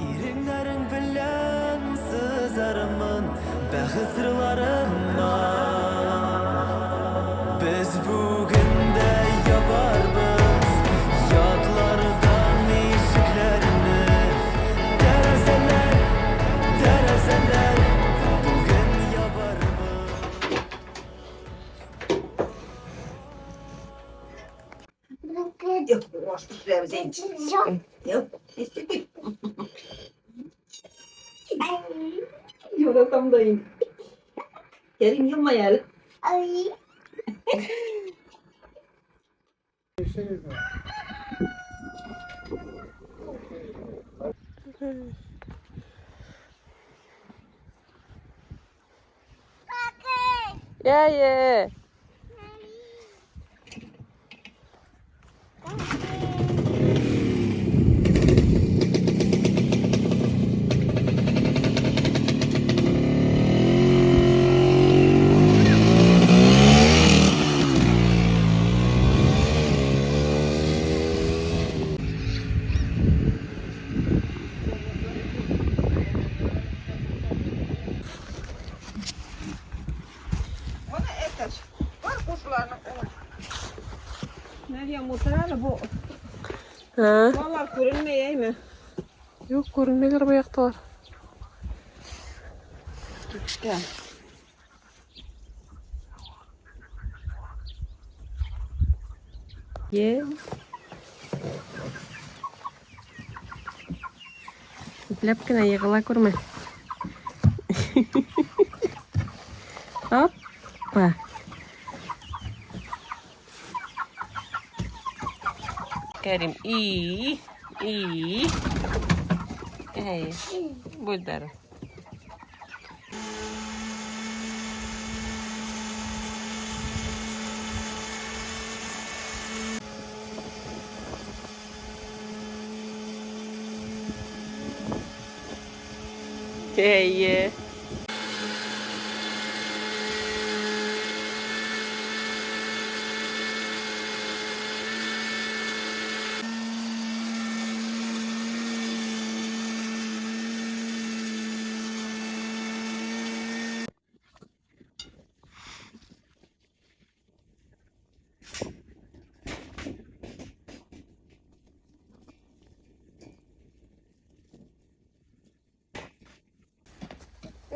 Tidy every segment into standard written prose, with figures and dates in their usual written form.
Иреннәрең белән сызармын бәхет сырларыма. Без бүген дә ябарбыз ятлардан ишекләрне. Тәрәзәләр, тәрәзәләр бүген ябарбыз. Яратам да инде. Кәрим елмай әле. Әйе. Моны әтәч. Бар кошларны куа. Мәрьям утыра әле бу. Ә? Балалар күренмәй, әйме? Юк, күренмиләр бу якталар. Киткән. Е. Ипләп кенә егыла күрмә. Опа. Кәрим, и, и. Әй, бүлдәр. Әйе.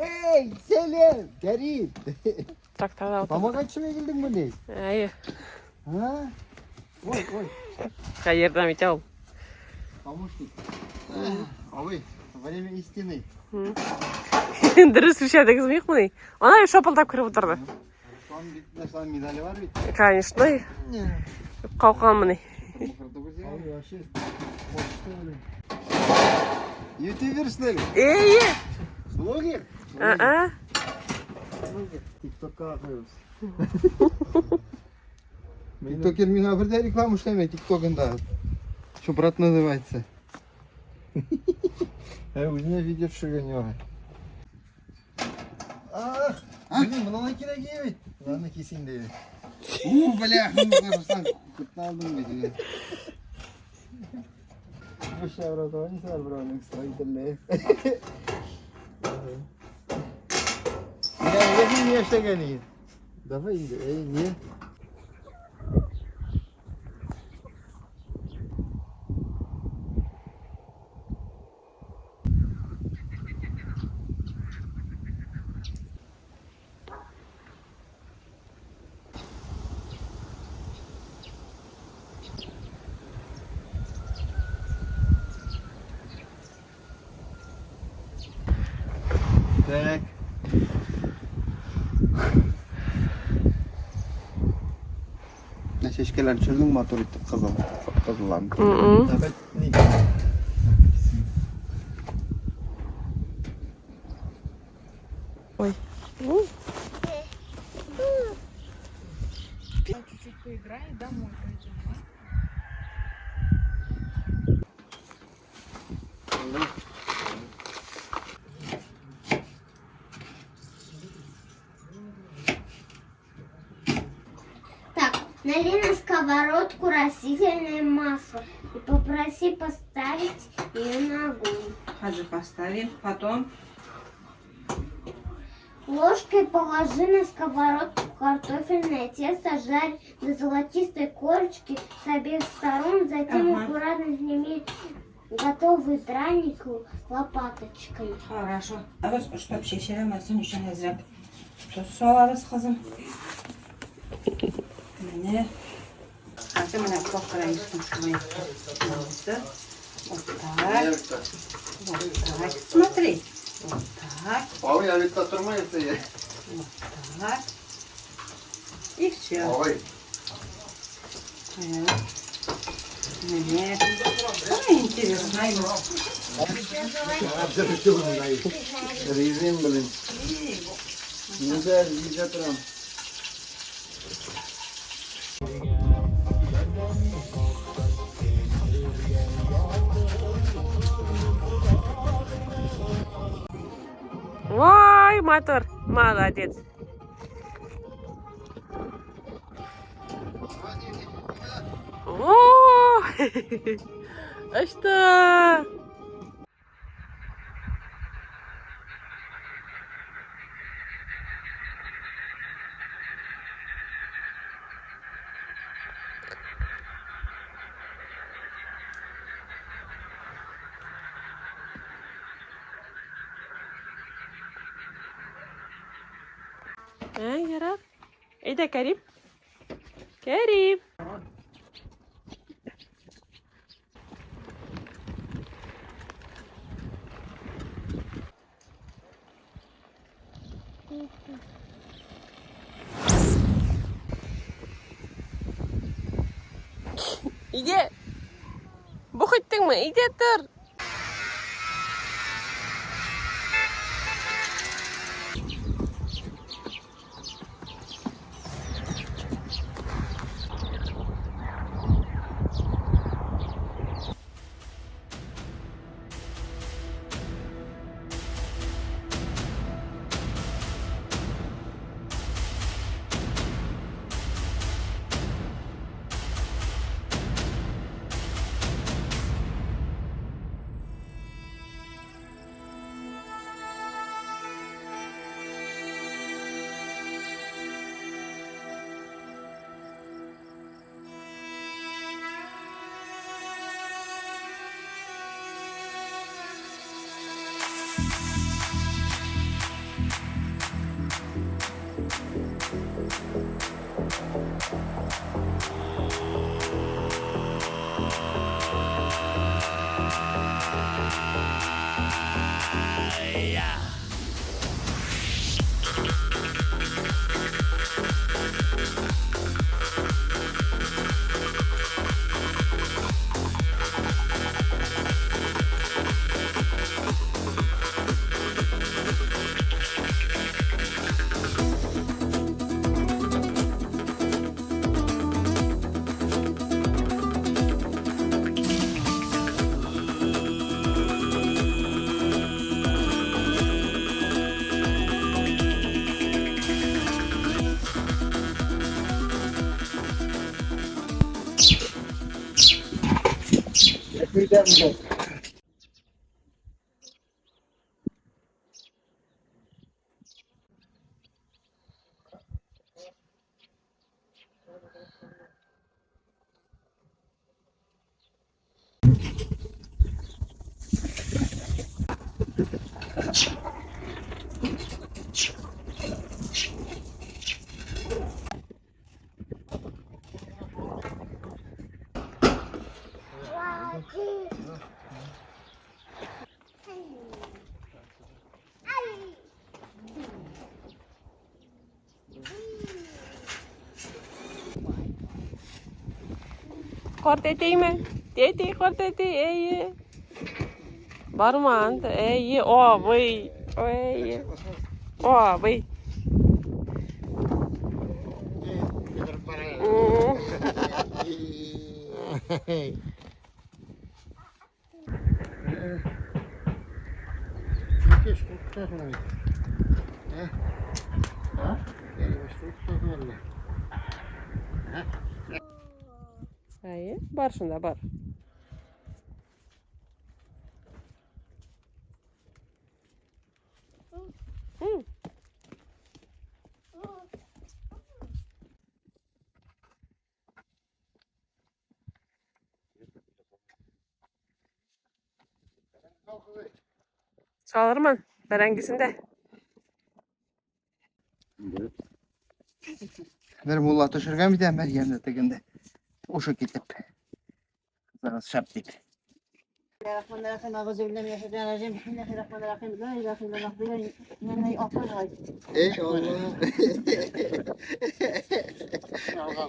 Эй, сәлем, Кәрим. Тракторда утыр. Помогать килдеңме ни? Әйе. А? Ой, ой, Хәердән итә ул. помощник. Абый, время истины. Дөрес үлчәдегезме юкмы? Ана шапылдап кереп утырды. Руслан бит, нәрсә, медале бар бит. Конечно. Калканмыни. Абый, вообще, почты, блин. Ютубер, что ли? Әйе. Блогер? А-а. Блогер. Тиктокка куябыз. Тиктокер миңа бер дә реклама эшләмәй тиктогында. Что брат называется. Ә үзенә видео төшергән ярый. Ах, блин, моны кирәк бит. Ладно, кисин диде. У, бля, Руслан, күтне алдың бит. Высшее образование сәл берәүнең строительный. Я не яшәгән икән. Давай инде, эй, не. Так. Менә чәчкәләрне төшердең матур итеп кызыл, кызылланып. Ой. Чуть-чуть поиграй и домой пойдем. Так, налей на сковородку растительное масло и Попроси поставить ее на огонь. Хәзер поставим, потом. Ложкой положи на сковородку картофельное тесто, жарь до золотистой корочки с обеих сторон, затем Ага. аккуратно сними готовый драник лопаточкой. Хорошо. Без, чтоб чәчрәмәсен өчен әзрәк тоз салабыз, кызым. Менә. Хәзер менә по краешкам шулай итеп. Вот так. Вот так. Смотри. Вот так. Ой, я ведь тормыйсы. Вот так. И все. Ой. Менә. Ой, интересно. Резин, блин. Нельзя, нельзя прям. Ой, мотор. Молодец. О, Что? Ә, ярар. Әйдә, Карим. Карим. Өйдә. Бух иттеңме? Өйдә тор. Кар тәтәйме? Тәтәй, кар тәтәй, әйе. Барма анда, әйе, абый, әйе. Абый. Әйе, бар шунда, бар. Салырмын, бәрәңгесен дә. Бер мулла төшергән бит Мәрьямне тегендә. Ушы китеп. Кызыгыз шәп дип. Эй, Алла.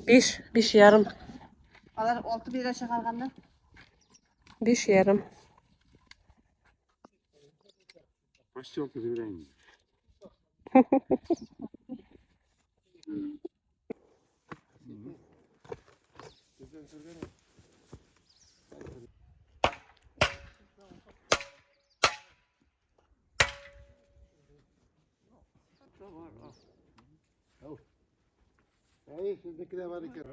Биш, биш ярым. Алар алты бирә чыгарганда. Биш ярым. Постелка забирай. Әй, сезнеке дә бар икән.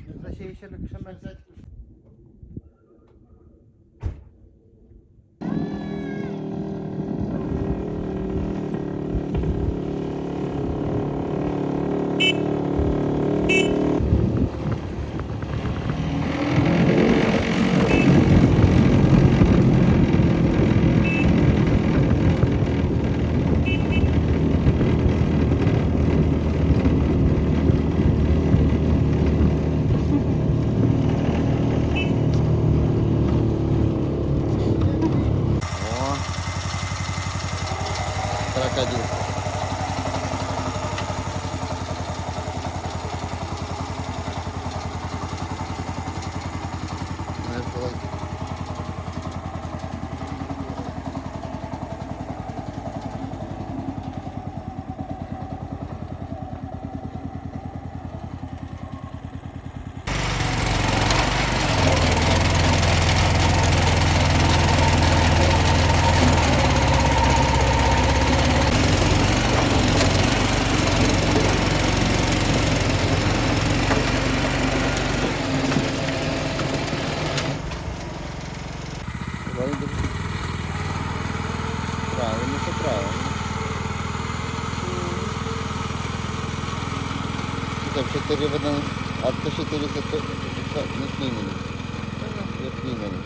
Бездә чәй эчәрлек кеше мәгъзәт. О, крокодил. Менә шулай. Правильно, все правильно. Там 4 в один, а то 400 не снимали. Не снимали.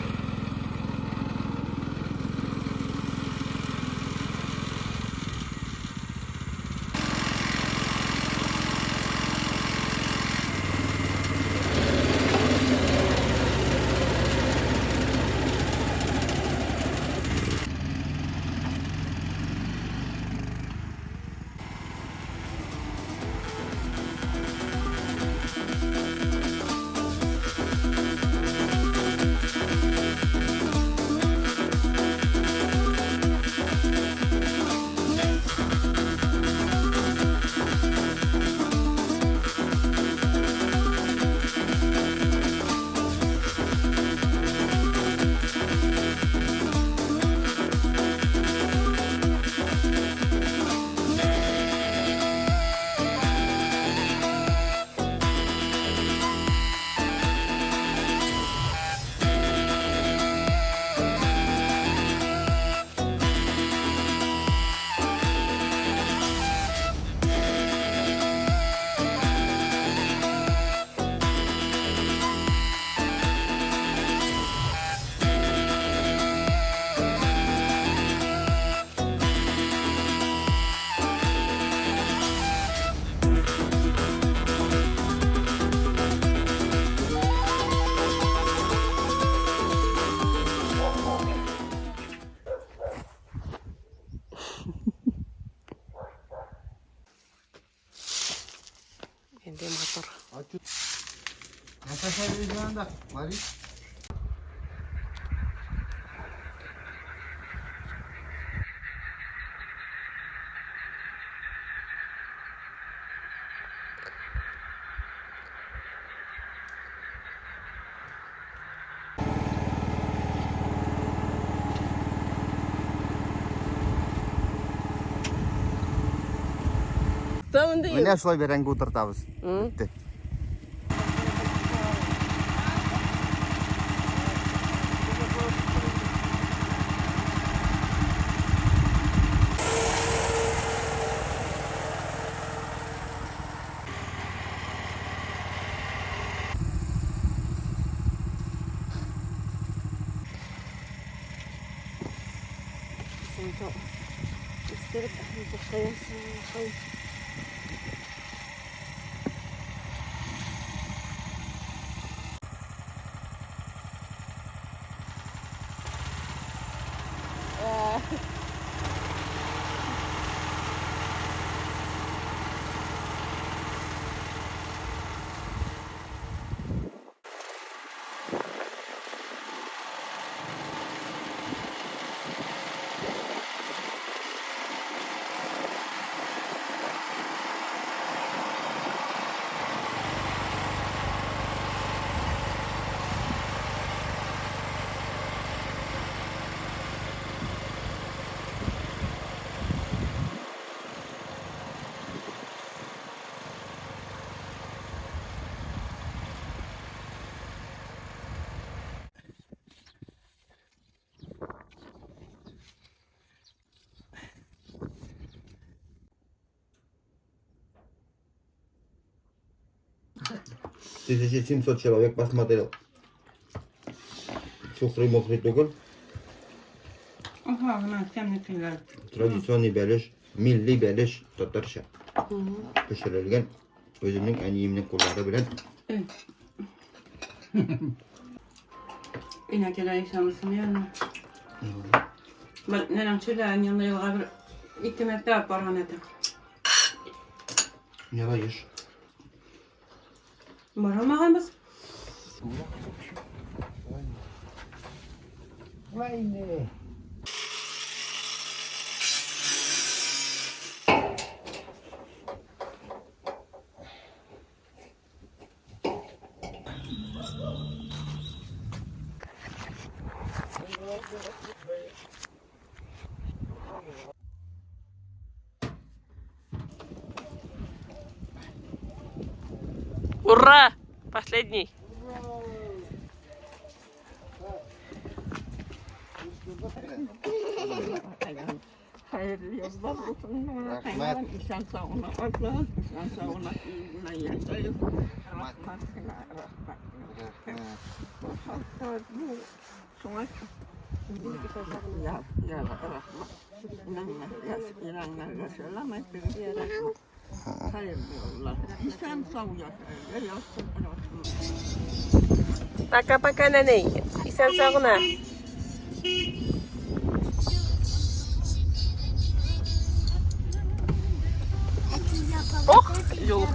Инде матур. Наташа Визанда, лови. Тотамын дим. Менә шулай бәрәңге утыртабыз. Бетте. Тысяча семьсот человек посмотрел. Сухрый мокрый түгел. Ага, менә тәмле Традиционный бәлеш, милли бәлеш татарча. Пешерелгән үземнең әниемнең куллары белән. Инәкәләр исәнмесен янына. Бер нәнәң чүлән янында елга бер ике мәртәбә барган иде. Не еш. Бара алмаганбыз. Ура! Последний. Хәерле юллар булсын. Рәхмәт. Исән сау гына атлар, исән сау гына өеңә яшәгез. Рәхмәт кенә, рәхмәт. Хәтта бу шуңа я, я, рәхмәт. Инәңнәргә сәлам әйтегез. Рәхмәт. Хәерле юллар. Исән сау яшәргә язсын, рәхмәт. Пока-пока, нәнәй. Исән сау гына. Ох, юл.